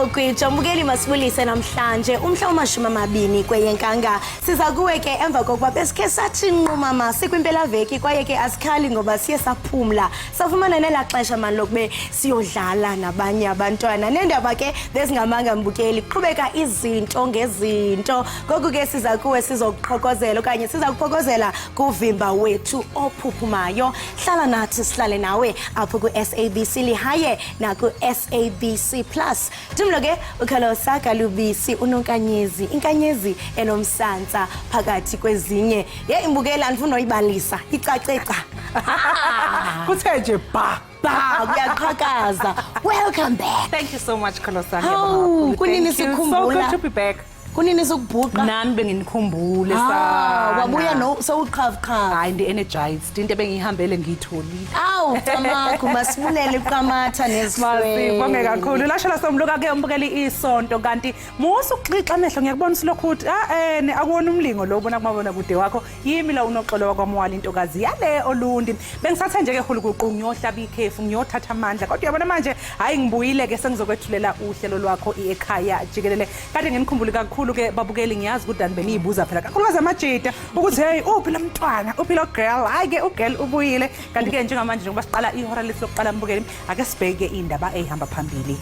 Gwijo. Mbukeli, masibulise namhlanje umhla wama-20 kweyeNkanga. Siza kuwe ke emva kokuba besikhe sathi nqumama sikwimpelaveki, kwaye ke asikhali ngoba siye saphumla, safumana nelaa xesha mani lokube siyodlala nabanye abantwana. Neendaba ke bezingamanga, mbukeli, kuqhubeka izinto ngezinto. Ngoku ke siza kuwe sizokuqhokozela okanye siza kuphokozela kuvimba wethu ophuphumayo. Hlala nathi, sihlale nawe apho ku-SABC Lehae naku-SABC Plus. Dumlo ke uKholosa Kalubisi, unonkanyezi, inkanyezi enomsantsa phakathi kwezinye. Ye imbukela, andifuna uyibalisa, icace ca. Kuthe nje ba. Ba, kuyaqhakaza. Welcome back. Thank you so much, Kholosa. Hawu, kunini Thank you. So sikhumbula. good to be back. Kunini sokubhuqa? Nami benginikhumbule Ah, sana. wabuya no sewuqhavuqhavu. Hayi, ndi-energized. Into ebengiyihambele ngiyitholile. Awu, Camagu, masibulele uqamatha nezihlwele. Masibonge kakhulu. Lasho lasombuluka ke umbukeli isonto, kanti musa ukuxixa amehlo, ngiyakubona usilokhu uthi ah ene akuwona umlingo lo ubona kumabona kude wakho. Yimi la unoxolo wakwaMwali, intokazi yale Olundi. Bengisathe nje ke hulukuqu ngiyohlaba ikhefu, ngiyothatha amandla. Kodwa uyabona manje, hayi, ngibuyile ke, sengizokwethulela uhlelo lwakho iEkhaya Jikelele. Kade nginikhumbule kakhulu ke babukeli, ngiyazi ukuthi dani beniyibuza phela kakhulukazi amajita ukuthi hey, uphi lo mntwana, uphi lo girl? Hayi ke, ugirl ubuyile. Kanti ke njengamanje, njengoba siqala ihora lethu lokuqala, mbukeli, ake sibheke indaba eyihamba phambili.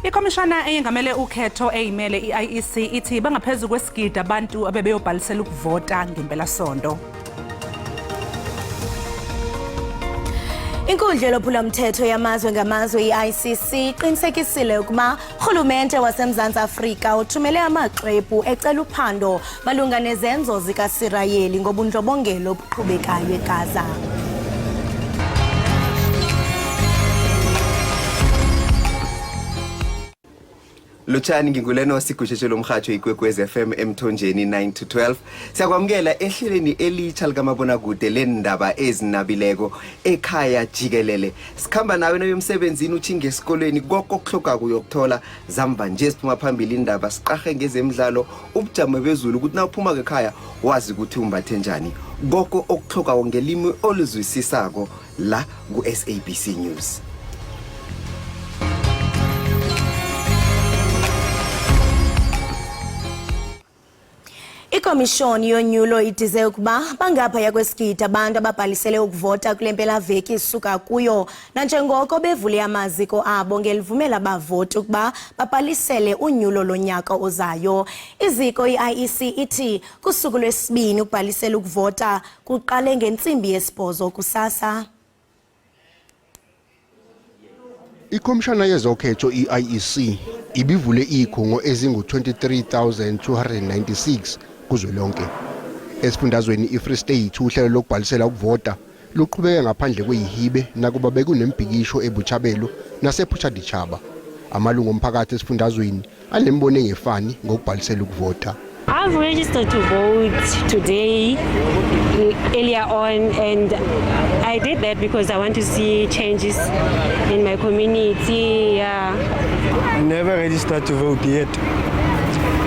Ikhomishana eyengamele ukhetho eyimele i-IEC ithi bangaphezu kwesigidi abantu abebeyobhalisela ukuvota ngempelasonto. Inkundla yolwaphulo-mthetho yamazwe ngamazwe i-ICC iqinisekisile ukuba urhulumente waseMzantsi Afrika uthumele amaxwebhu ecela uphando malunga nezenzo zikaSirayeli ngobundlobongela obuqhubekayo eGaza. Lotshani, nginguleno sigusheshe lomhatsho Ikwekwezi FM emthonjeni 9 to 12. Siyakwamukela ehlelweni elitsha likamabonakude lendaba ezinabileko, Ekhaya Jikelele. Sikhamba nawe nayo emsebenzini, utjhinge esikolweni, konke okuhlogako uyokuthola zamva nje siphuma phambili indaba, siqarhe ngezemidlalo, ubujamo bezulu, ukuthi nawuphuma ekhaya wazi ukuthi umbathe njani. Konke okuhlogako ngelimi oluzwisisako la ku-SABC News. Ikomishoni yonyulo idize ukuba bangaphaya kwesigidi abantu ababhalisele ukuvota kule mpelaveki isuka kuyo, nanjengoko bevule amaziko abo ngelivumela abavoti ukuba babhalisele unyulo lonyaka ozayo. Iziko i-IEC ithi kusuku lwesibini ukubhalisela ukuvota kuqale ngentsimbi yesibhozo kusasa. Ikhomishana yezokhetho i-IEC ibivule izikhungo ezingu-23,296 kuzwelonke. Esifundazweni iFree State, uhlelo lokubhalisela ukuvota luqhubeke ngaphandle kweyihibe nakuba bekunembhikisho eBotshabelo nasePhuthaditjhaba. Amalungu omphakathi esifundazweni anembono engefani ngokubhalisela ukuvota. I've registered to vote today, earlier on, and I did that because I want to see changes in my community. Yeah. Never registered to vote yet.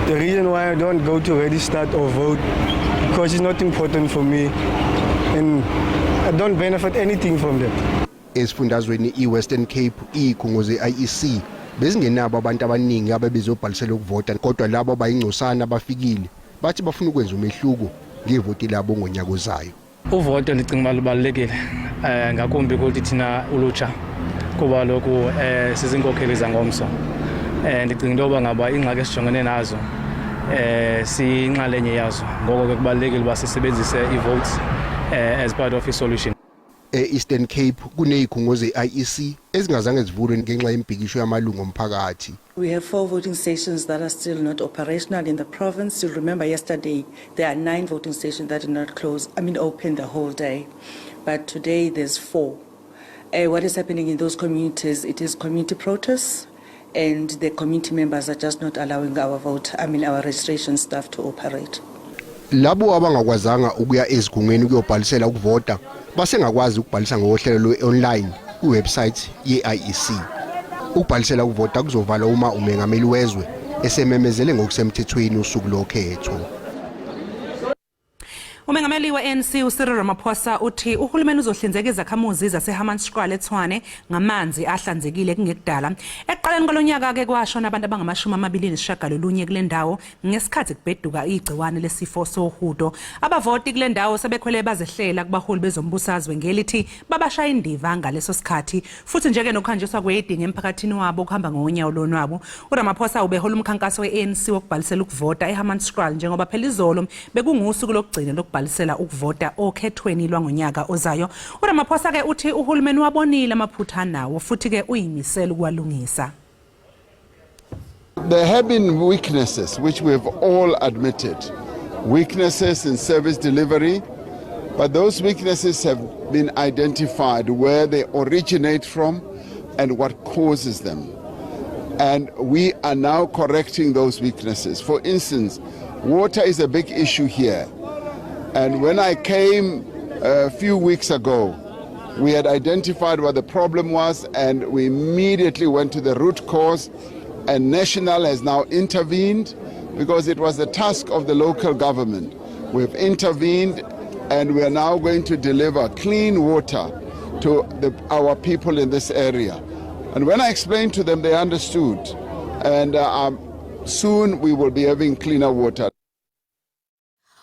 The reason why I don't go to register or vote, because it's not important for me and I don't benefit anything from that. Esifundazweni iWestern Cape, izikhungo ze-IEC bezingenabo abantu abaningi abebezobhalisela ukuvota, kodwa labo abayingcosana abafikile bathi bafuna ukwenza umehluko ngevoti labo ngonyaka ozayo. Uvoto ndicinga uba lubalulekile, ngakumbi kuthi thina ulutsha, kuba lokhu siziinkokheli zangomso. Ndicinga into yoba ngaba iingxaki esijongene nazo siyinxalenye yazo, ngoko ke kubalulekile uba sisebenzise ii-votes as part of i-solution. E-Eastern Cape kunezikhungo ze-IEC ezingazange zivulwe ngenxa yemibhikisho yamalungu omphakathi. We have four voting stations that are still not operational in the province. You'll remember yesterday there are nine voting stations that did not close, I mean open the whole day. But today there's four. What is happening in those communities, it is community protests, and the community members are just not allowing our vote, I mean our registration staff to operate. Labo abangakwazanga ukuya ezikhungweni ukuyobhalisela ukuvota basengakwazi ukubhalisa ngohlelo lwe-online kwiwebsite ye-IEC. Ukubhalisela ukuvota kuzovalwa uma umengameli wezwe esememezele ngokusemthethweni usuku lokhetho. Umengameli we-ANC uCyril Ramaphosa uthi uhulumeni uzohlinzeka izakhamuzi zaseHammanskraal eTshwane ngamanzi ahlanzekile kungekudala. Ekuqaleni kwalonyaka-ke kwashona abantu abangama-29 kule ndawo ngesikhathi kubheduka igciwane lesifo sohudo. Abavoti kule ndawo sebekhwele bazehlela kubaholi bezombusazwe ngelithi babashaya indiva ngaleso sikhathi, futhi nje-ke nokuhanjiswa kweyidingo emphakathini wabo kuhamba ngonyawo lonwabo. URamaphosa ubehola umkhankaso we-ANC wokubhalisela ukuvota eHammanskraal, njengoba phela izolo bekungusuku lokugcina lokubhalisela ukuvota okhethweni lwangonyaka ozayo. URamaphosa-ke uthi uhulumeni wabonile amaphutha anawo, futhi-ke uyimisela ukuwalungisa. There have been weaknesses, which we have all admitted. Weaknesses in service delivery, but those weaknesses have been identified, where they originate from and what causes them. And we are now correcting those weaknesses. For instance, water is a big issue here. And when I came a few weeks ago, we had identified what the problem was and we immediately went to the root cause, and National has now intervened because it was the task of the local government. We've intervened and we are now going to deliver clean water to our people in this area. And when I explained to them, they understood. And soon we will be having cleaner water.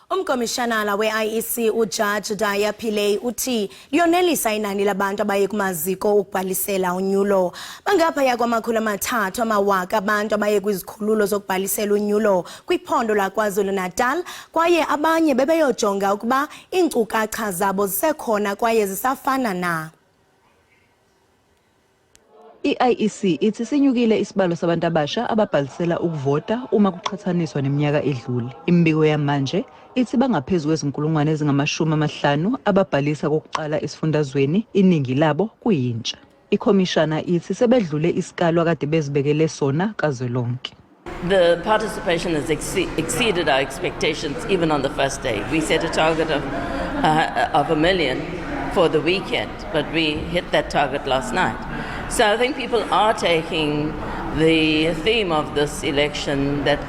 Umkomishanala we-IEC uJudge Dhaya Pillay uthi liyonelisa inani labantu abaye kumaziko ukubhalisela unyulo. Bangaphaya kwama-300 amawaka abantu abaye kwizikhululo zokubhalisela unyulo kwiphondo laKwaZulu-Natal, kwaye abanye bebeyojonga ukuba iinkcukacha zabo zisekhona kwaye zisafana na. I-IEC ithi sinyukile isibalo sabantu abasha ababhalisela ukuvota uma kuqhathaniswa neminyaka edlule. Imibiko yamanje ithi bangaphezu kwezinkulungwane ezingama-50 ababhalisa kokuqala esifundazweni, iningi labo kuyintsha. Ikhomishana ithi sebedlule isikalo akade bezibekele sona kazwelonke. The participation has exceeded our expectations even on the first day. We set a target of 1 million for the weekend, but we hit that target last night. So I think people are taking the theme of this election, that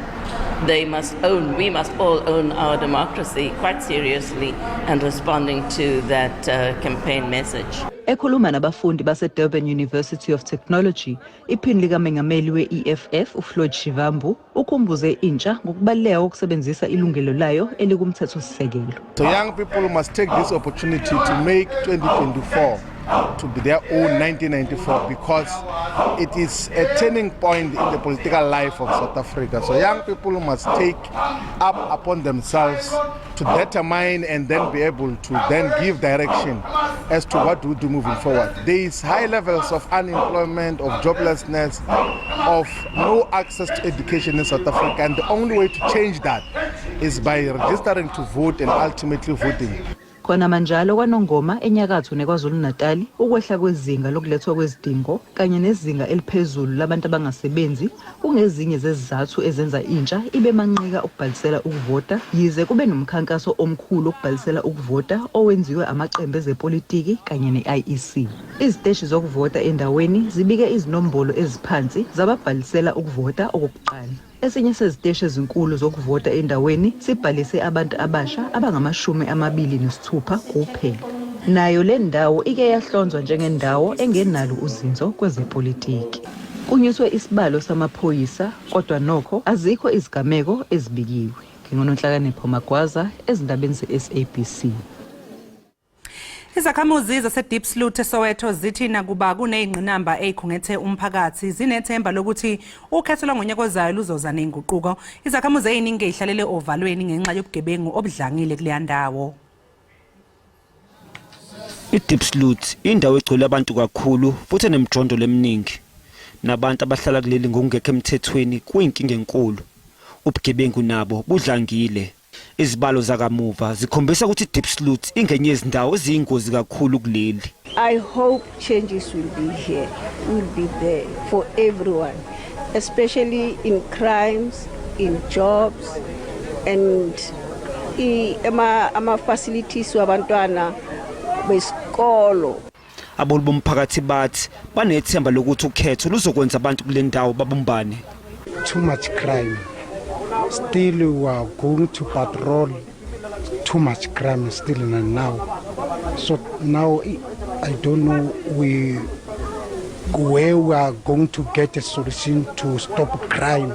they must own, we must all own our democracy, quite seriously and responding to that campaign message. Ekhuluma nabafundi base-Durban University of Technology, iphini likamengameli we-EFF uFloyd Shivambu ukhumbuze intsha ngokubaluleka kokusebenzisa ilungelo layo elikumthethosisekelo. So young people must take this opportunity to make 2024 to be their own 1994, because it is a turning point in the political life of South Africa. So young people must take up upon themselves to determine and then be able to then give direction as to what we do moving forward. There is high levels of unemployment, of joblessness, of no access to education in South Africa, and the only way to change that is by registering to vote and ultimately voting. Khona manjalo kwaNongoma enyakatho neKwaZulu-Natali, ukwehla kwezinga lokulethwa kwezidingo kanye nezinga eliphezulu labantu abangasebenzi kungezinye zezizathu ezenza intsha ibe manqika ukubhalisela ukuvota, yize kube nomkhankaso omkhulu wokubhalisela ukuvota owenziwe amaqembu ezepolitiki kanye ne-IEC. Iziteshi zokuvota endaweni zibike izinombolo eziphansi zababhalisela ukuvota okokuqala. Esinye seziteshi ezinkulu zokuvota endaweni sibhalise abantu abasha abangama-26 kuphela. Nayo le ndawo ike yahlonzwa njengendawo engenalo uzinzo kwezepolitiki. Kunyuswe isibalo samaphoyisa, kodwa nokho azikho izigameko ezibikiwe. NginguNonhlakanipho Magwaza ezindabeni ze-SABC. Izakhamuzi zase-Diepsloot eSoweto zithi nakuba kuney'ngqinamba ey'khungethe umphakathi, zinethemba lokuthi ukhetho lwangonyaka ozayo luzoza ney'nguquko. Izakhamuzi ey'ningi ey'hlalele ovalweni ngenxa yobugebengu obudlangile kuleya ndawo. I-Diepsloot indawo egcwele abantu kakhulu futhi enemijondolo eminingi. Nabantu abahlala kuleli ngokungekho emthethweni kuyinkinga enkulu. Ubugebengu nabo budlangile. Izibalo zakamuva zikhombisa ukuthi i-Diepsloot ingenye yezindawo eziyingozi kakhulu kuleli. I hope changes will be here, will be there for everyone, especially in crimes, in jobs, and ama facilities wabantwana besikolo. Abaholi bomphakathi bathi banethemba lokuthi ukhetho luzokwenza abantu kule ndawo babumbane. Too much crime. Still we are going to patrol. Too much crime still now. So now I don't know we where we are going to get a solution to stop crime.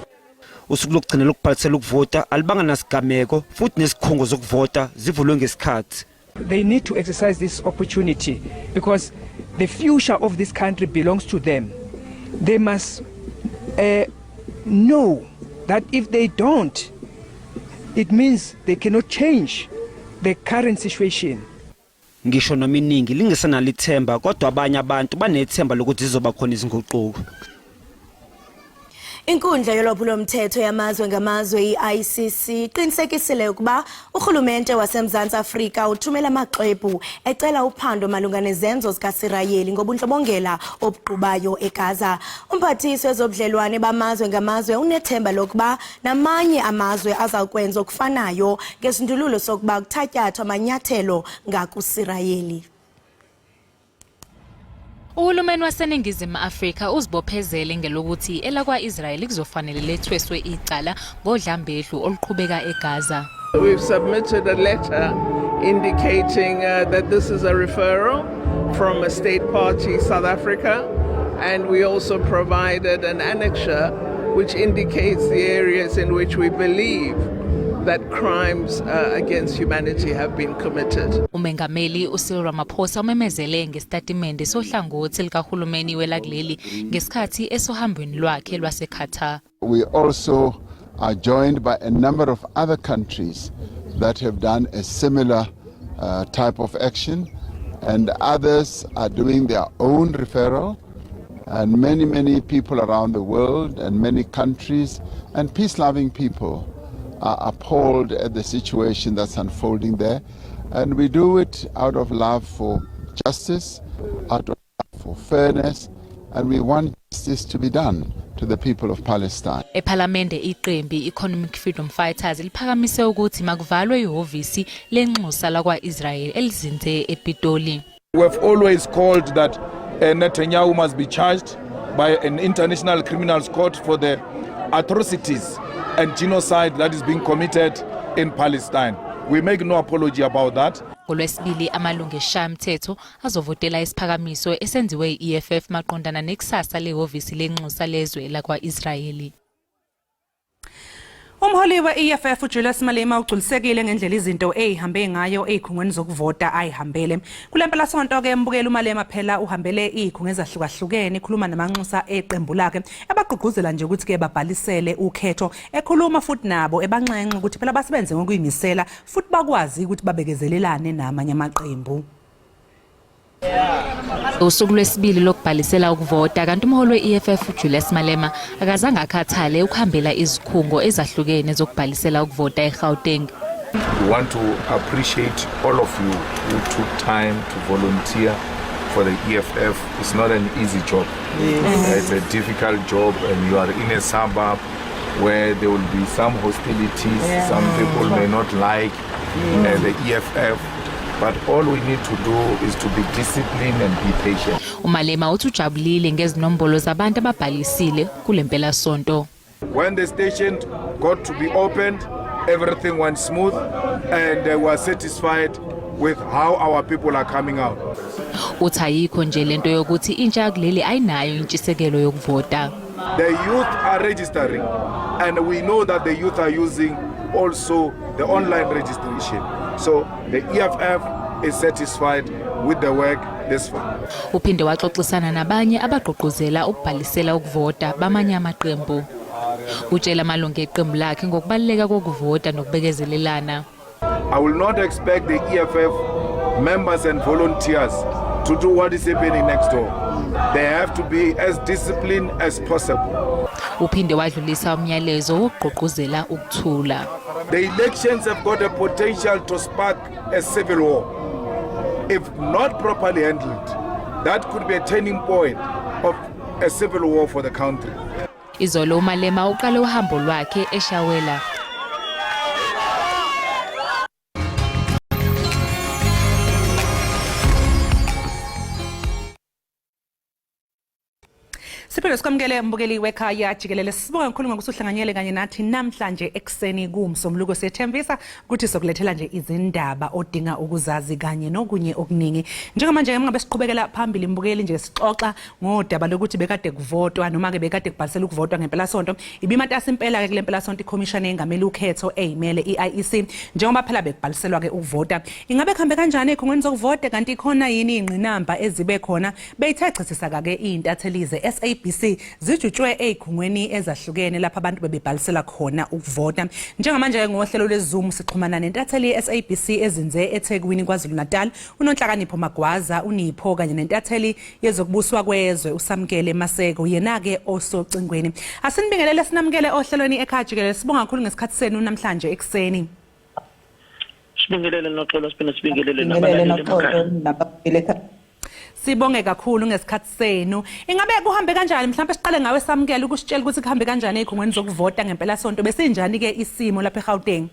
Usuku lokugcina lokubhalisela ukuvota alibanga nasigameko futhi nezikhungo zokuvota zivulwe ngesikhathi. They need to exercise this opportunity because the future of this country belongs to them. They must know that if they don't, it means they cannot change the current situation. Ngisho noma iningi lingesenalo ithemba kodwa abanye abantu banethemba lokuthi zizoba khona izinguquko. Inkundla yolwaphulomthetho yamazwe ngamazwe i-ICC iqinisekisile ukuba urhulumente waseMzantsi Afrika uthumela amaxwebhu ecela uphando malunga nezenzo zikaSirayeli ngobundlobongela obuqubayo eGaza. Umphathiswa wezobudlelwane bamazwe ngamazwe unethemba lokuba namanye amazwe azawukwenza okufanayo ngesindululo sokuba kuthatyathwa amanyathelo ngakuSirayeli. Uhulumeni waseNingizimu Afrika uzibophezele ngelokuthi elakwa-Israyeli kuzofanele lethweswe icala ngodlambedlu oluqhubeka eGaza. We've submitted a letter indicating that this is a referral from a state party, South Africa, and we also provided an annexure which indicates the areas in which we believe that crimes against humanity have been committed. Umengameli uCyril Ramaphosa umemezele ngesitatimende sohlangothi likahulumeni welakuleli ngesikhathi esohambweni lwakhe lwaseQatar. We also are joined by a number of other countries that have done a similar type of action, and others are doing their own referral. And many, many people around the world and many countries and peace loving people are appalled at the situation that's unfolding there. And we do it out of love for justice, out of love for fairness, and we want justice to be done to the people of Palestine. Ephalamende iqembu Economic Freedom Fighters liphakamise ukuthi makuvalwe ihhovisi lenxusa lakwa-Israel elizinze ePitoli. We've always called that Netanyahu must be charged by an international criminal court for the atrocities and genocide that is being committed in Palestine. We make no apology about that. NgoLwesibili amalungu esishayamthetho azovotela isiphakamiso esenziwe i-EFF maqondana nekusasa lehhovisi lenxusa lezwe lakwa-Israyeli. Umholi we-EFF uJulius Malema ugculisekile ngendlela izinto ezihambe ngayo ezikhungweni zokuvota ayihambele. Kule mpelasonto ke mbukeli uMalema phela uhambele izikhungo ezahlukahlukene ekhuluma namanxusa eqembu lakhe ebagqugquzela nje ukuthi ke babhalisele ukhetho ekhuluma futhi nabo ebanxenxa ukuthi phela basebenze ngokuyimisela futhi bakwazi ukuthi babekezelelane namanye amaqembu. Usuku lwesibili lokubhalisela ukuvota kanti umholi we-EFF uJulius Malema akazange akhathale ukuhambela izikhungo ezahlukene zokubhalisela ukuvota eGauteng. We want to appreciate all of you who took time to volunteer for the EFF. It's not an easy job. It's a difficult job, and you are in a suburb where there will be some hostilities. Some people may not like the EFF. But all we need to do is to be disciplined and be patient. UMalema uthi ujabulile ngezinombolo zabantu ababhalisile kule mpelasonto. When the station got to be opened, everything went smooth and we were satisfied with how our people are coming out. Uthi ayikho nje lento yokuthi intsha yakuleli ayinayo intshisekelo yokuvota. The youth are registering, and we know that the youth are using also the online registration. So the EFF is satisfied with the work this far. Uphinde waxoxisana nabanye abagqugquzela ukubhalisela ukuvota bamanye amaqembu. Utshela amalungu eqembu lakhe ngokubaluleka kokuvota nokubekezelelana. I will not expect the EFF members and volunteers to do what is happening next door. They have to be as disciplined as possible. Uphinde wadlulisa umyalezo wokugqugquzela ukuthula. The elections have got a potential to spark a civil war. If not properly handled, that could be a turning point of a civil war for the country. Izolo uMalema uqale uhambo lwakhe eShawela. Siphinde sikwamukele mbukeli wekhaya jikelele. Sibonga kakhulu ngokuthi uhlanganyele kanye nathi namhlanje ekuseni kuMsombuluko. Siyethembisa ukuthi sokulethela nje izindaba odinga ukuzazi kanye nokunye okuningi. Njengamanje ngabe siqhubekela phambili mbukeli nje sixoxa ngodaba lokuthi bekade kuvotwa noma ke bekade kubhalisela ukuvotwa ngempelasonto. Ibimatasa impela ke kule mpelasonto ikhomishana engamele ukhetho eyimele i-IEC njengoba phela bekubhaliselwa ke ukuvota. Ingabe kuhambe kanjani ezikhungweni zokuvota kanti ikhona yini ingqinamba ezibe khona? Beyithe chithisaka-ke iy'ntatheli ze-SABC zijutshwe ey'khungweni ezahlukene lapho abantu bebebhalisela khona ukuvota. Njengamanje-ke ngohlelo lweZoom sixhumana nentatheli ye-SABC ezinze eThekwini KwaZulu-Natal, uNonhlakanipho Magwaza, uNipho kanye nentatheli yezokubuswa kwezwe uSamkele Maseko, yena-ke osocingweni. Asinibingelele sinamukele ohlelweni ekhaya jikelele. Sibonga kakhulu ngesikhathi senu namhlanje ekuseni. Sibingelele Noxolo, siphinde sibingelele nabalaleli emakhaya. Sibonge kakhulu ngesikhathi senu. Ingabe kuhambe kanjani mhlawumbe siqale ngawe samukele ukusitshela ukuthi kuhambe kanjani ezikhungweni zokuvota ngempelasonto besinjani ke isimo lapha eGauteng?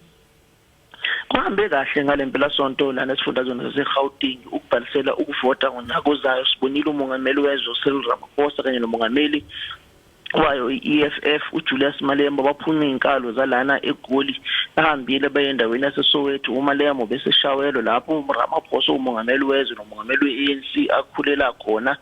Kuhambe kahle ngale mpelasonto lana esifundazweni saseGauteng ukubhalisela ukuvota ngonyaka ozayo. Sibonile umongameli wezwe uCyril Ramaphosa kanye nomongameli wayo i-EFF uJulius Malema baphume izinkalo zalana eGoli bahambile baye endaweni yaseSoweto. UMalema beseshawelo lapho uRamaphosa umongameli wezwe nomongameli we-ANC akhulela khona.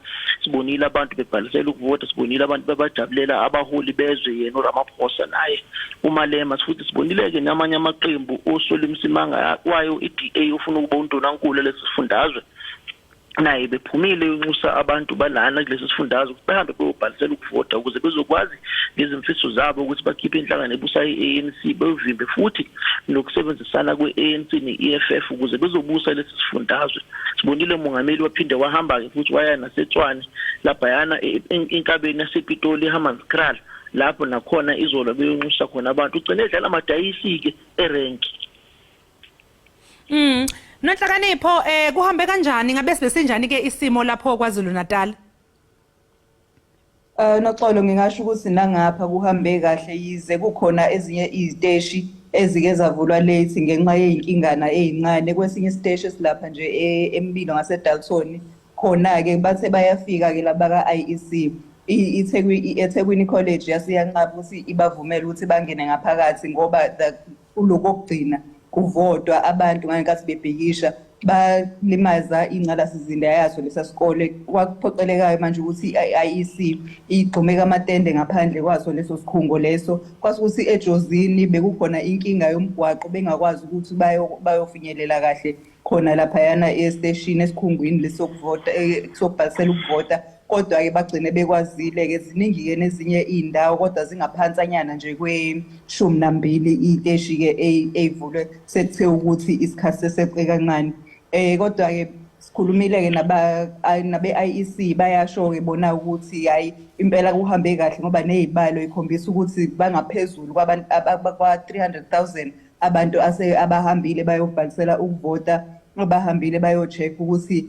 Sibonile abantu bebhalisela ukuvota, sibonile abantu bebajabulela abaholi bezwe yena uRamaphosa naye uMalema, futhi sibonile-ke namanye amaqembu uSolly Msimanga wayo i-DA ufuna ukuba undunankulu lesi sifundazwe naye bephumile unxusa abantu balana kulesi sifundazwe ukuthi bahambe beyobhalisela ukuvota ukuze bezokwazi ngezimfiso zabo ukuthi bakhiphe inhlangano ebusa i-ANC bevimbe futhi nokusebenzisana kwe-ANC ne-EFF ukuze bezobusa lesi sifundazwe. Sibonile umongameli waphinde wahamba-ke futhi waya naseTshwane laphayana enkabeni yasePitoli eHammanskraal lapho nakhona izolo beyonxusa khona abantu. Ugcine edlala amadayisi-ke erenki. Nonhlakanipho kuhambe kanjani ngabe sibe sinjani ke isimo lapho KwaZulu Natal? Noxolo, ngingasho ukuthi nangapha kuhambe kahle yize kukhona ezinye iziteshi ezike zavulwa late ngenxa yezinkingana ezincane. Kwesinye isiteshi esilapha nje eMbilo ngaseDalton khona-ke bathe bayafika-ke labaka-IEC iThekwini College yasiyanqaba ukuthi ibavumele ukuthi bangene ngaphakathi ngoba kulokugcina kuvotwa abantu ngenkathi bebhikisha balimaza ingqalasizinda yaso lesa sikole. Kwakuphoqelekayo manje ukuthi i-IEC igxumeke amatende ngaphandle kwaso leso sikhungo leso. Kwase ukuthi eJozini bekukhona inkinga yomgwaqo bengakwazi ukuthi bayofinyelela kahle khona laphayana esiteshini esikhungwini lesokuvota sokubhalisela ukuvota, kodwa-ke bagcine bekwazile-ke. Ziningi-ke nezinye iy'ndawo kodwa zingaphansanyana nje kwe-12 iy'teshi-ke ey'vulwe sekuthe ukuthi isikhathi seseqe kancane. Kodwa-ke sikhulumile-ke nabe-IEC bayasho-ke bona ukuthi hhayi impela kuhambe kahle ngoba ney'balo ikhombisa ukuthi bangaphezulu kwabantu abakwa-300,000 abantu abahambile bayobhalisela ukuvota, abahambile bayo-check ukuthi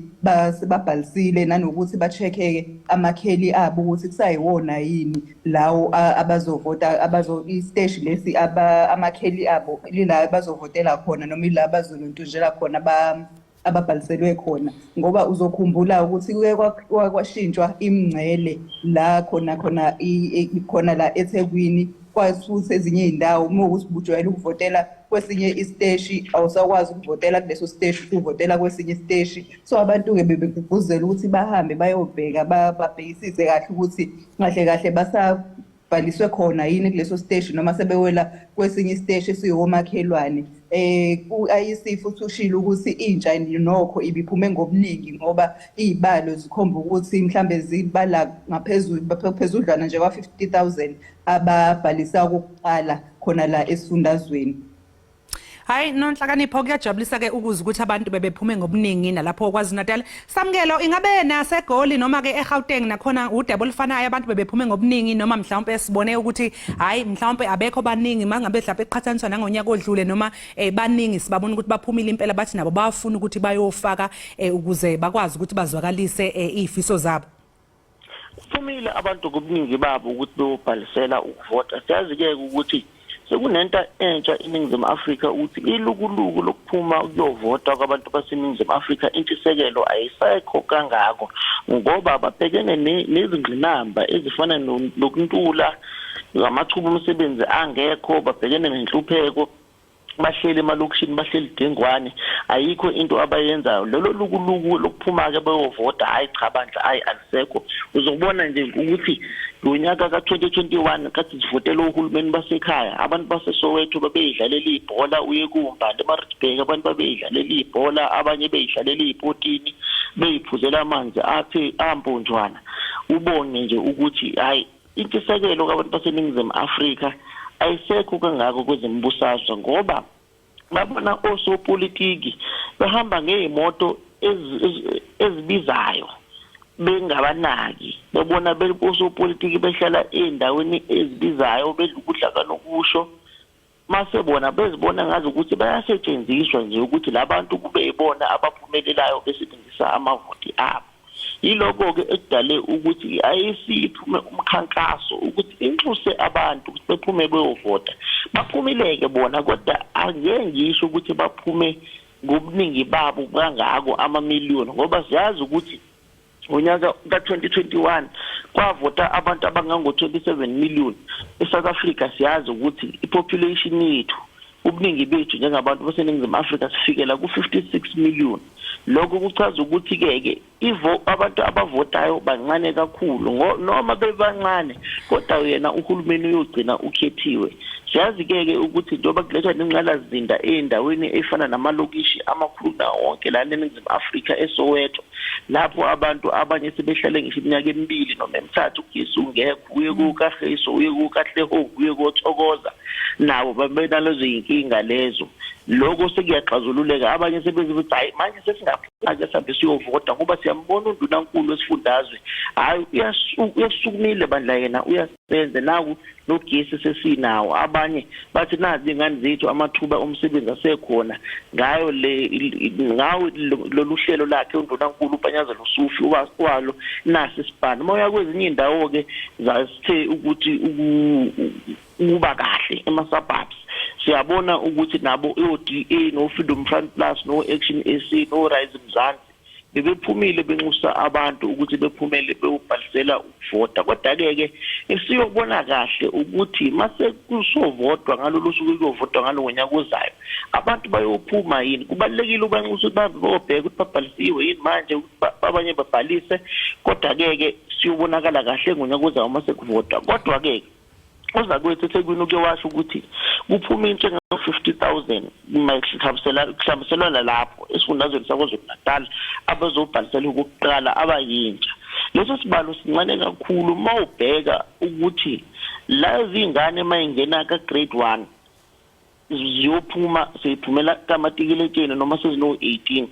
babhalisile nanokuthi ba-check-ke amakheli abo ukuthi kusayiwona yini lawo abazovota abazo isiteshi lesi amakheli abo lila bazovotela khona noma ila bazolontunjela khona ababhaliselwe khona, ngoba uzokhumbula ukuthi kuke kwashintshwa imingcele la khona khona khona la eThekwini, kwathi ezinye iy'ndawo uma ukuthi ubujwayele ukuvotela kwesinye isiteshi awusakwazi ukuvotela kuleso siteshi usuvotela kwesinye isiteshi. So abantu-ke bebegqugquzela ukuthi bahambe bayobheka babhekisise kahle ukuthi kahle kahle basabhaliswe khona yini kuleso siteshi noma sebewela kwesinye isiteshi esiwomakhelwane. U-IEC futhi ushilo ukuthi intsha nokho ibiphume ngobuningi ngoba iy'balo zikhomba ukuthi mhlambe zibala ngaphezulu phezudlwana nje kwa-50,000 ababhalisa okokuqala khona la esifundazweni. Hayi Nonhlakanipho, kuyajabulisa ke ukuzwa ukuthi abantu bebephume ngobuningi nalapho KwaZulu Natal. Samukelo, ingabe naseGoli noma ke eGauteng nakhona udaba olufanayo abantu bebephume ngobuningi noma mhlawumbe sibone ukuthi hayi mhlawumbe abekho baningi mangabe mhlawumbe eqhathaniswa nangonyaka odlule noma baningi sibabona ukuthi baphumile impela bathi nabo bafuna ukuthi bayofaka ukuze bakwazi ukuthi bazwakalise izifiso zabo. Kuphumile abantu ngobuningi babo ukuthi beyobhalisela ukuvota. Siyazi-ke ukuthi Sekunento entsha eNingizimu Afrika ukuthi ilukuluku lokuphuma ukuyovota kwabantu baseNingizimu Afrika, intshisekelo ayisekho kangako ngoba babhekene nezingqinamba ezifana nokuntula ngamathuba omsebenzi angekho, babhekene nenhlupheko, bahleli emalokishini, bahleli dengwane, ayikho into abayenzayo. Lolo lukuluku lokuphuma-ke beyovota, hhayi cha bandla, hhayi alisekho. Uzobona nje ukuthi ngonyaka ka-2021 kathi sivotela ohulumeni basekhaya, abantu baseSoweto babeyidlalela ibhola, uye kuMbali eMaritzburg abantu babeyidlalela ibhola, abanye beyidlalela iy'potini, beyiphuzela amanzi athe amponjwana. Ubone nje ukuthi hhayi intshisekelo kwabantu baseNingizimu Afrika ayisekho kangako kwezembusazwe, ngoba babona osopolitiki behamba ngey'moto ezibizayo bengabanaki, bebona osopolitiki behlala ey'ndaweni ezibizayo bedla ukudla kanokusho, mase bona bezibona ngazi ukuthi bayasetshenziswa nje ukuthi labantu kube yibona abaphumelelayo besebenzisa amavoti abo. Yiloko-ke ekudale ukuthi i-IEC iphume umkhankaso ukuthi inxuse abantu ukuthi bephume beyovota. Baphumile-ke bona, kodwa angeke ngisho ukuthi baphume ngobuningi babo kangako amamiliyoni, ngoba siyazi ukuthi ngonyaka ka-2021 kwavota abantu abangango-27 million. E-South Africa siyazi ukuthi i-population yethu, ubuningi bethu njengabantu baseNingizimu Afrika sifikela ku-56 million. Lokho kuchaza ukuthi-ke ke abantu abavotayo bancane kakhulu, noma bebancane kodwa yena uhulumeni uyogcina ukhethiwe. Siyazi-ke ke ukuthi njengoba kulethwa nengqalasizinda ey'ndaweni ey'fana namalokishi amakhulu nawonke lana eNingizimu Afrika, eSoweto, lapho abantu abanye sebehlale ngisho iminyaka emibili noma emithathu ugesi ungekho, uye kuKagiso, uye kuKatlehong, uye koThokoza, nabo babenalezo y'nkinga lezo. Lokho sekuyaxazululeka, abanye sebeze ukuthi hhayi manje sesingaphuma-ke sihambe siyovota ngoba siyambona undunankulu wesifundazwe, hhayi uyasukumile bandla, yena uyasebenza, naku nogesi sesinawo. Abanye bathi nazi iy'ngane zethu amathuba omsebenzi asekhona ngayo le ngawo lolu hlelo lakhe undunankulu uPanyaza Lesufi walo nasi isibhano. Uma uya kwezinye iy'ndawo-ke zasithe ukuthi ukuba kahle ema-suburbs, siyabona ukuthi nabo o-DA no-Freedom Front Plus no-Action SA no-Rise Mzansi bebephumile benxusa abantu ukuthi bephumele beyobhalisela ukuvota. Kodwa-ke ke esiyobona kahle ukuthi mase kusovotwa ngalolu suku kuyovotwa ngalo ngonyaka ozayo, abantu bayophuma yini. Kubalulekile ubanxusa ukuthi bahambe bayobheka ukuthi babhalisiwe yini manje, abanye babhalise. Kodwa-ke ke siyobonakala kahle ngonyaka ozayo uma sekuvotwa. Kodwa-ke ozakwethu eThekwini uke washo ukuthi kuphuma into engango-50,000 kuhlambiselwana lapho esifundazweni saKwaZulu-Natal abazobhalisela okokuqala abayintsha. Leso sibalo sincane kakhulu uma ubheka ukuthi lezi ngane uma ingena ka-grade 1 ziyophuma seyiphumela kamatikiletsheni noma sezino-18.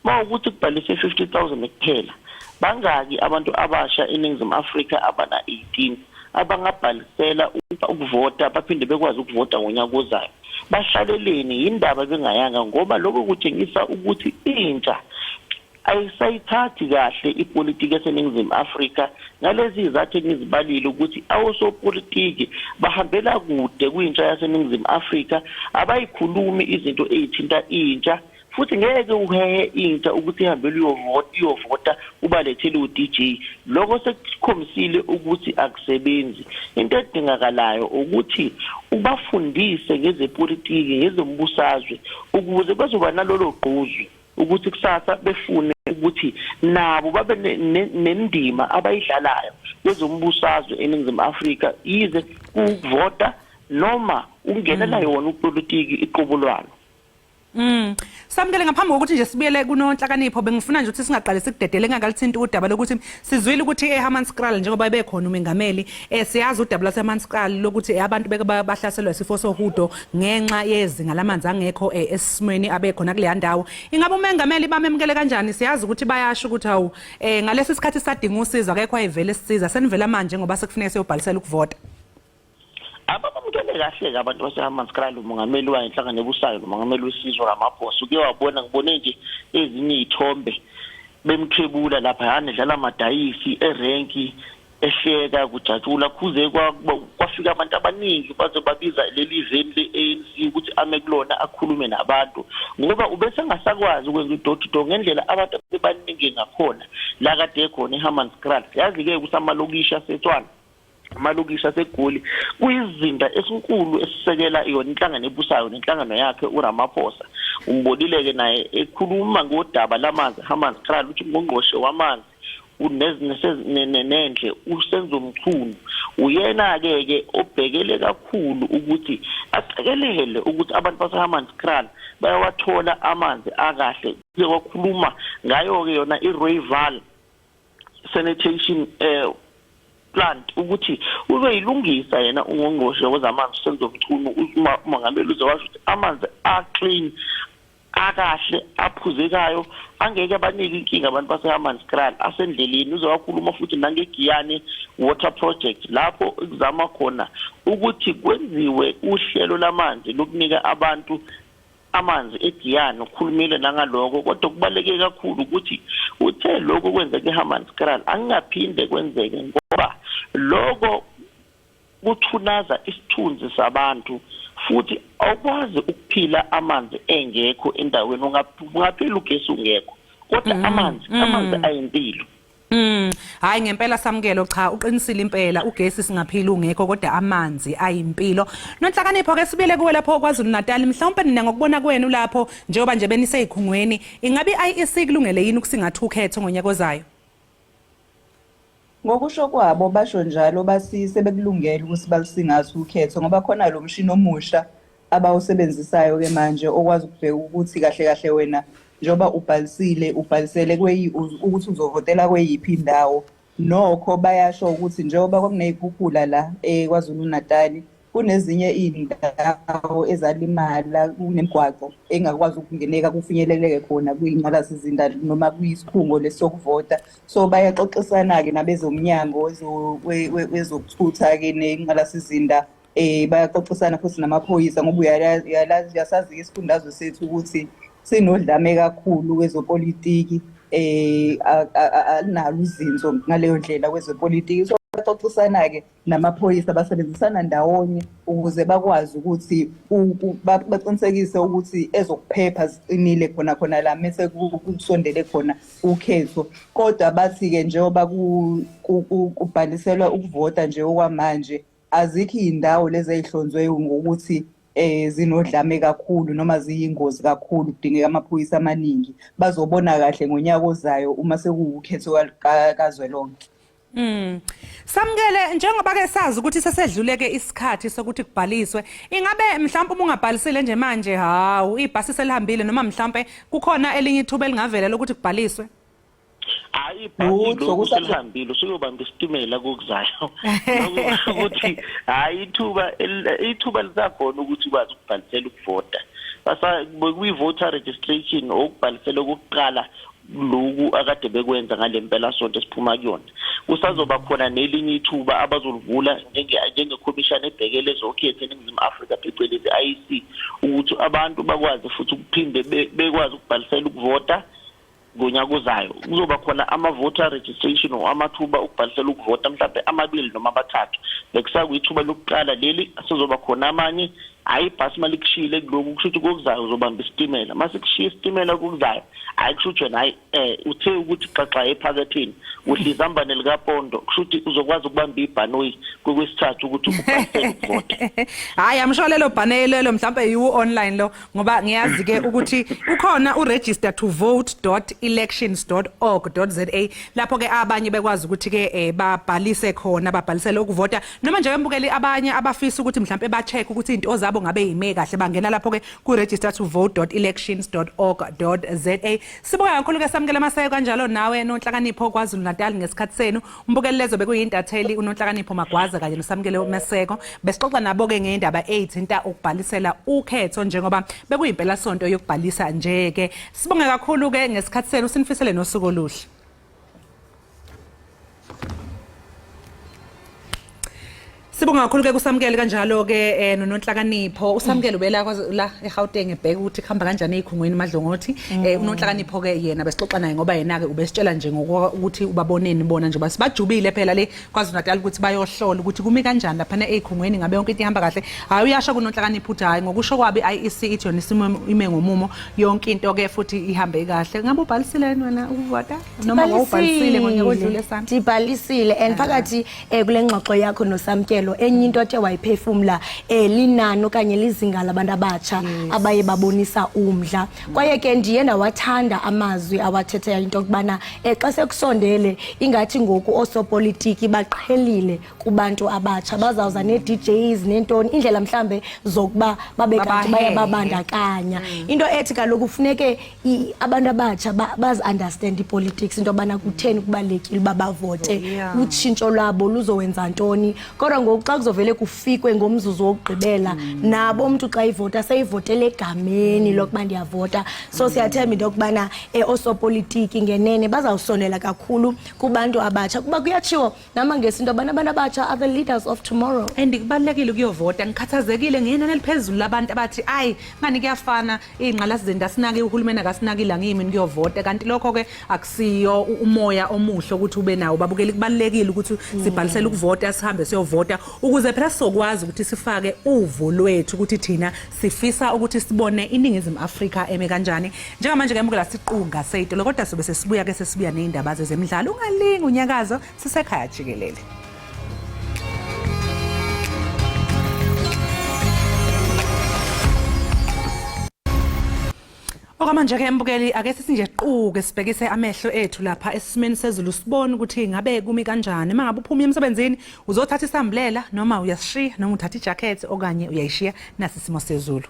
Uma ukuthi kubhalise 50,000 kuphela, bangaki abantu abasha eNingizimu Afrika abana-18 abangabhalisela ukuvota baphinde bekwazi ukuvota ngonyaka ozayo? Bahlaleleni yindaba bengayanga, ngoba lokho kutshengisa ukuthi intsha ayisayithathi kahle ipolitiki yaseNingizimu Afrika ngalezi zizathu engizibalile ukuthi awosopolitiki bahambela kude kwintsha yaseNingizimu Afrika, abayikhulumi izinto ey'thinta intsha, futhi ngeke uhehe intsha ukuthi ihambe iyovota ubalethele u-DJ. Lokho sekukhombisile ukuthi akusebenzi. Into edingakalayo ukuthi ubafundise ngezepolitiki, ngezombusazwe, ukuze bazoba nalolo gqozu ukuthi kusasa befune ukuthi nabo babe nendima abayidlalayo kwezombusazwe eNingizimu Afrika, yize kuvota noma ukungenela yona upolitiki iqobo lwalo. Samukele, ngaphambi kokuthi nje sibuyele kuNonhlakanipho, bengifuna nje ukuthi singaqale sikudedele engakalithinti udaba lokuthi sizwile ukuthi eHammanskraal njengoba bekhona umengameli, siyazi udaba laseHammanskraal lokuthi abantu beke bahlaselwa isifo sohudo ngenxa yezinga lamanzi angekho esimweni abekhona kuleya ndawo. Ingabe umengameli bamemukele kanjani? Siyazi ukuthi bayasho ukuthi hawu ngalesi sikhathi sadinga usizo akekho ayivele sisiza, senivela manje ngoba sekufuneka siyobhalisela ukuvota. Abamukele kahle-ke abantu baseHammanskraal umongameli wayo inhlangano ebusayo nomongameli wesizwe Ramaphosa. Uke wabona, ngibone nje ezinye iy'thombe bemthwebula lapha yani dlala amadayisi erenki Ehleka kujatshula kuze kwafika abantu abaningi baze babiza leli veni le-ANC ukuthi ame kulona akhulume nabantu, ngoba ubese engasakwazi ukwenza u-door to door ngendlela abantu bebaningi ngakhona la kade ekhona eHammanskraal. Yazi-ke ukuthi amalokishi aseTshwane, amalokishi aseGoli kuyizinda esinkulu esisekela yona inhlangano ebusayo nenhlangano yakhe uRamaphosa. Umbonile-ke naye ekhuluma ngodaba lamanzi eHammanskraal, ukuthi ungqongqoshe wamanzi nendle uSenzo Mchunu uyena-ke ke obhekele kakhulu ukuthi aqikelele ukuthi abantu baseHammanskraal bayawathola amanzi akahle. Kuze kwakhuluma ngayo-ke yona i-Rooiwal sanitation plant ukuthi uzoyilungisa yena ungqongqoshe wezamanzi uSenzo Mchunu. Umongameli uze washo ukuthi amanzi a-clean, akahle, aphuzekayo, angeke abanike inkinga abantu baseHammanskraal asendleleni. Uze wakhuluma futhi nangeGiyani Water Project, lapho kuzama khona ukuthi kwenziwe uhlelo lamanzi lokunika abantu amanzi eGiyani. Ukhulumile nangaloko, kodwa kubaluleke kakhulu ukuthi uthe lokho kwenzeke eHammanskraal angingaphinde kwenzeke, ngoba lokho kuthunaza isithunzi sabantu, futhi awukwazi ukuphila amanzi engekho endaweni. Ungaphila ugesi ungekho, kodwa amanzi ayimpilo. Hayi ngempela Samukelo, cha, uqinisile impela, ugesi singaphila ungekho kodwa amanzi ayimpilo. Nonhlakanipho ke sibile kuwe lapho KwaZulu Natal, mhlawumbe nina ngokubona kwenu lapho njengoba nje beniseyikhungweni, ingabe i-IEC kulungele yini ukusingatha ukhetho ngonyaka ozayo? Ngokusho kwabo basho njalo, bathi sebekulungele ukuthi balusingathe ukhetho ngoba khona lo mshini omusha abawusebenzisayo-ke manje okwazi ukubheka ukuthi kahle kahle wena njengoba ubhalisile ubhalisele ukuthi uzovotela kweyiphi indawo. Nokho bayasho ukuthi njengoba kwakuney'khukhula la KwaZulu Natali, kunezinye iy'ndawo ezalimala, kunemigwaqo engakwazi ukungeneka kufinyeleleke khona kwingqalasizinda noma kwisikhungo lesi sokuvota. So bayaxoxisana-ke nabezomnyango wezokuthutha-ke nengqalasizinda, bayaxoxisana futhi namaphoyisa ngoba uyalazi, uyasazi isifundazwe sethu ukuthi sinodlame kakhulu kwezopolitiki, alinalo uzinzo ngaleyo ndlela kwezepolitiki. So baxoxisana-ke namaphoyisa, basebenzisana ndawonye ukuze bakwazi ukuthi baqinisekise ukuthi ezokuphepha ziqinile khona khona la mese kusondele khona ukhetho. Kodwa bathi-ke njengoba kubhaliselwa ukuvota nje okwamanje, azikho iy'ndawo lezi ey'hlonzwe ngokuthi zinodlame kakhulu noma ziyingozi kakhulu kudingeka amaphoyisa amaningi. Bazobona kahle ngonyaka ozayo uma sekuwukhetho kazwelonke. Samukele, njengoba ke sazi ukuthi sesedluleke isikhathi sokuthi kubhaliswe, ingabe mhlawumbe uma ungabhalisile nje manje, hawu, ibhasi selihambile, noma mhlawumbe kukhona elinye ithuba elingavela lokuthi kubhaliswe? Hayi, ibhasi lokhu selihambile, usuyobamba isitimela kokuzayo. Lokhu ukuthi hayi, ithuba lisakhona ukuthi ukwazi ukubhalisela ukuvota. Basa kwi-voter registration, okubhalisela okokuqala loku akade bekwenza ngale mpelasonto esiphuma kuyona, kusazoba khona nelinye ithuba abazolivula njengekhomishana ebhekele ezokhetho eNingizimu Afrika, phecelezi i-IEC, ukuthi abantu bakwazi futhi ukuphinde bekwazi ukubhalisela ukuvota ngonyaka ozayo. Kuzoba khona ama-voter registration or amathuba okubhalisela ukuvota mhlawumbe amabili noma abathathu. Bekusakuyithuba lokuqala leli, sezoba khona amanye. Hhayi, ibhasi uma likushiyile kuloku, kusho ukuthi kokuzayo uzobamba isitimela. Uma sikushiya isitimela kokuzayo, hhayi, kusho ukuthi wena hhayi, uthe ukuthi xaxa ephaketheni udla izambane likapondo, kusho ukuthi uzokwazi ukubamba ibhanoyi kokwesithathu ukuthi ubhalisele ukuvota. Hayi, amsho lelo bhanoyi lelo mhlawumbe yiwo online lo, ngoba ngiyazi ke ukuthi ukhona uregister to vote.elections.org.za lapho ke abanye bekwazi ukuthi ke babhalise khona, babhalisele ukuvota, noma nje bembukeli abanye abafisa ukuthi mhlawumbe ba check ukuthi izinto zabo ngabe yime kahle, bangena lapho ke ku register to vote.elections.org.za. Sibonga kakhulu ke Samukela Maseko, kanjalo nawe Nonhlakanipho KwaZulu Natal ngesikhathi senu. Umbukeli, lezo bekuyintatheli uNonhlakanipho Magwaza kanye noSamukele Maseko. Besixoxa nabo ke ngendaba eyithinta ukubhalisela ukhetho njengoba bekuyimpela sonto yokubhalisa nje ke. Sibonga kakhulu ke ngesikhathi senu, sinifisele nosuku oluhle. Sibonga kakhulu ke kusamukele kanjalo ke noNonhlakanipho. Usamukele ubela la eGauteng ebheka ukuthi kuhamba kanjani ezikhungweni madlongothi. UNonhlakanipho ke yena besixoxa naye ngoba yena ke ubesitshela nje ngokuthi ubaboneni bona nje basibajubile phela le KwaZulu Natal ukuthi bayohlola ukuthi kumi kanjani lapha ezikhungweni, ngabe yonke into ihamba kahle. Hayi, uyasho kuNonhlakanipho ukuthi hayi, ngokusho kwabi IEC ithi yona isimo ime ngomumo, yonke into ke futhi ihambe kahle. Ngabe ubhalisile yini wena ukuvota noma wawubhalisile ngonyaka odlule sana? Ndibhalisile, and phakathi kule ngxoxo yakho noSamkelo, enye into athe wayiphefumla linani okanye lizinga labantu abatsha abaye babonisa umdla. Kwaye ke ndiye ndawathanda amazwi awathetheyo into yokubana xa sekusondele ingathi ngoku oosopolitiki baqhelile kubantu abatsha, bazawuza nee-DJs neentoni, indlela mhlambe zokuba babe kanti Babahehe. Bayababandakanya. Into ethi kaloku funeke abantu abatsha bazi-understand ipolitics, into yobana kutheni kubalulekile uba bavote, utshintsho lwabo luzowenza ntoni. Kodwa ngoku xa kuzovele kufikwe ngomzuzu wokugqibela, nabo umntu xa ivota seyivotele egameni lokuba ndiyavota. So siyathemba into yokubana oosopolitiki ngenene bazawusondela kakhulu kubantu abatsha, kuba kuyatshiwo namangesi into yobana abantu abatsha are the leaders of tomorrow. And kubalulekile ukuyovota. Ngikhathazekile ngenani eliphezulu labantu abathi ayi, ngani kuyafana, iy'ngqalasizinda asinaki, uhulumeni akasinakile, angiyimi kuyovota. Kanti lokho-ke akusiyo umoya omuhle ukuthi ube nawo, babukeli. Kubalulekile ukuthi sibhalisele ukuvota, sihambe siyovota ukuze phela sizokwazi ukuthi sifake uvo lwethu ukuthi thina sifisa ukuthi sibone iNingizimu Afrika eme kanjani. Njengamanje ke mukela siqunga seyitolo, kodwa sobe sesibuya ke, sesibuya ney'ndaba zezemidlalo. Ungalingi unyakazo, sisekhaya jikelele. Okwamanje ke mbukeli, ake sithi nje quke sibhekise amehlo ethu lapha esimeni sezulu, sibone ukuthi ngabe kumi kanjani. Uma ngabe uphuma emsebenzini uzothatha isambulela noma uyasishiya, noma uthatha ijacket okanye uyayishiya, nasi isimo sezulu.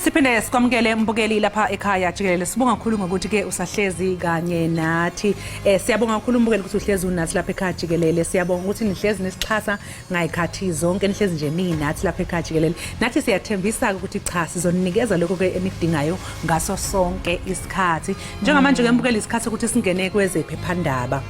Siphinde sikwamukele mbukeli lapha ekhaya jikelele. Sibonga kakhulu ngokuthi ke usahlezi kanye nathi. Siyabonga kakhulu mbukeli ukuthi uhlezi unathi lapha ekhaya jikelele. Siyabonga ukuthi nihlezi nisixhasa ngayikhathi zonke, nihlezi nje ninathi lapha ekhaya jikelele. Nathi siyathembisa ukuthi cha, sizonikeza lokho ke enikudingayo ngaso sonke isikhathi. Njengamanje ke mbukeli, isikhathi ukuthi singene kwezephephandaba.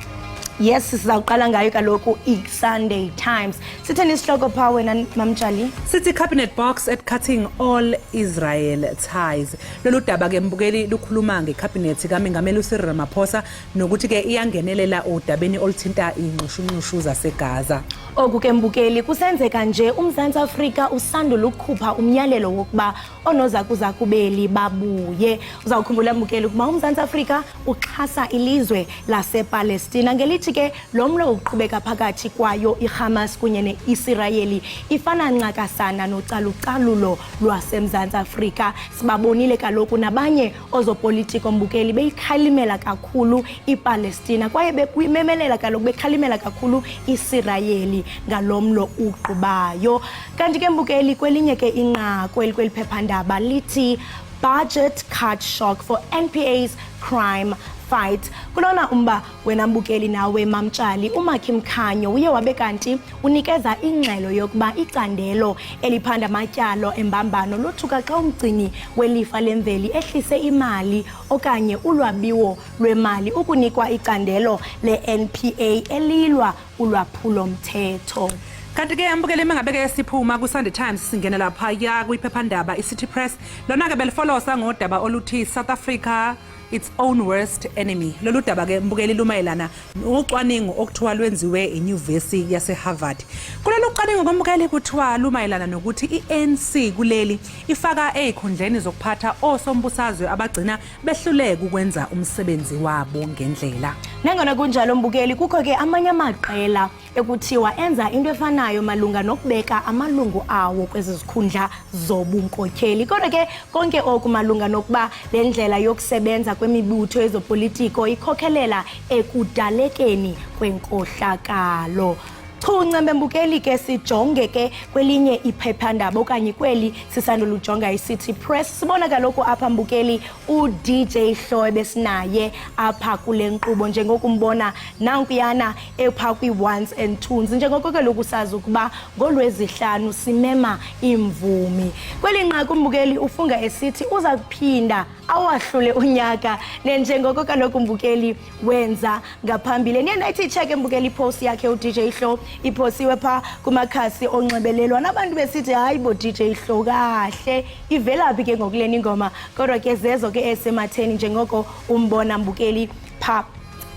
Yes, sizawuqala ngayo kaloku i-Sunday Times. Sitheni isihloko phaa wena, Mamtshali? Sithi "Cabinet balks at cutting all Israel ties". Lolu daba ke, mbukeli, lukhuluma ngecabinet kaMengameli uCyril Ramaphosa nokuthi ke iyangenelela odabeni oluthinta inxushunxushu zaseGaza. Oku ke, mbukeli, kusenzeka nje uMzantsi Afrika usandula ukukhupha umyalelo wokuba oonozakuzaku beli babuye. Uzawukhumbula, mbukeli, ukuba uMzantsi Afrika uxhasa ilizwe lasePalestina ngelithi ke lo mlo uqhubeka phakathi kwayo iHamas kunye neIsirayeli ifana ncakasana nocalucalulo lwaseMzantsi Afrika. Sibabonile kaloku nabanye ozopolitiko, mbukeli, beyikhalimela kakhulu iPalestina kwaye bememelela kaloku bekhalimela kakhulu iSirayeli ngalo mlo uqhubayo. Kanti ke, mbukeli, kwelinye ke inqaku elikweli phephandaba lithi "Budget cut shock for NPA's crime fight". Kulona umba wena, mbukeli, nawe Mamtshali, uMakhi Mkhanyo uye wabe kanti unikeza ingxelo yokuba icandelo eliphanda amatyalo embambano lothuka xa umgcini welifa lemveli ehlise imali okanye ulwabiwo lwemali ukunikwa icandelo le-NPA elilwa ulwaphulomthetho. Kanti ke, mbukeli, uma ngabe ke siphuma ku-Sunday Times singena laphaya kwiphephandaba i-City Press. Lona-ke belifolosa ngodaba oluthi "South Africa its own worst enemy". Lolu daba ke, mbukeli, lumayelana nocwaningo okuthiwa lwenziwe inyuvesi yase-Harvard. Kulolu cwaningo, mbukeli, kuthiwa lumayelana nokuthi i-ANC kuleli ifaka ey'khundleni zokuphatha osombusazwe abagcina behluleka ukwenza umsebenzi wabo ngendlela. Nangona kunjalo, mbukeli, kukho ke amanye amaqela ekuthiwa enza into efanayo malunga nokubeka amalungu awo kwezi zikhundla zobunkokheli. Kodwa ke konke oku malunga nokuba le ndlela yokusebenza kwemibutho yezopolitiko ikhokhelela ekudalekeni kwenkohlakalo. Chuncembe, mbukeli, ke sijonge ke kwelinye iphephandaba okanye kweli sisandula ujonga i-City Press. Sibona kaloku apha, mbukeli, uDJ Hlo ebesinaye apha kule nkqubo, njengokumbona nankuyana epha kwi-ones and twos, njengoko kaloku sazi ukuba ngolwezihlanu simema iimvumi. Kweli nqaku, mbukeli, ufunga esithi uza kuphinda awahlule unyaka nenjengoko kaloku, mbukeli, wenza ngaphambili. Niye nayithi check, mbukeli, ipost yakhe uDJ Hlo iphosiwe phaa kumakhasi onxibelelwano, abantu besithi hayi bo DJ Hlo, kahle ivelaphi ke ngokuleni ingoma? Kodwa ke zezo ke esematheni, njengoko umbona, mbukeli, phaa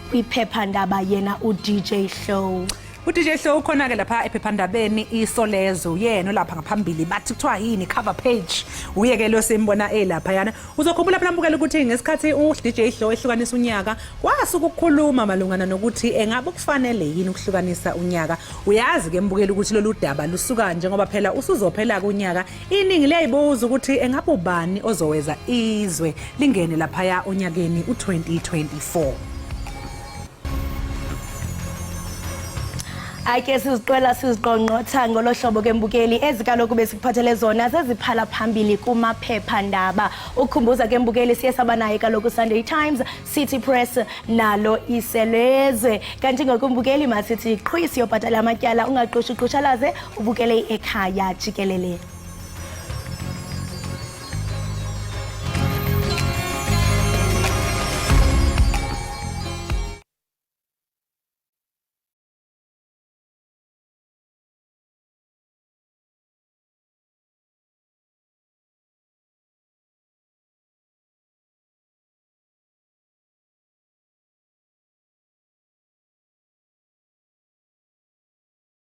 kwiphephandaba yena uDJ Hlo. uDJ Hlo ukhona-ke lapha ephephandabeni Isolezwe, uyena olapha ngaphambili, bathi kuthiwa yini, cover page, uye-ke lo simbona elaphayana. Uzokhumbula phela, mbukela, ukuthi ngesikhathi uDJ Hlo ehlukanisa unyaka kwasuka ukukhuluma malungana nokuthi engabe kufanele yini ukuhlukanisa unyaka. Uyazi-ke, mbukela, ukuthi lolu daba lusuka njengoba phela usuzophela kunyaka, iningi liyayibuza ukuthi engabe ubani ozoweza izwe lingene laphaya onyakeni u-2024. Hayi ke, siziqwela siziqongqotha ngolo hlobo ke, mbukeli, ezi kaloku besikuphathele zona zeziphala phambili kumaphephandaba. Ukukhumbuza ke, mbukeli, siye saba naye kaloku Sunday Times, City Press nalo Isolezwe. Kanti ngoku, mbukeli, masithi qhi siyobhatala amatyala, ungaqushuqushalaze, ubukele Ekhaya Jikelele.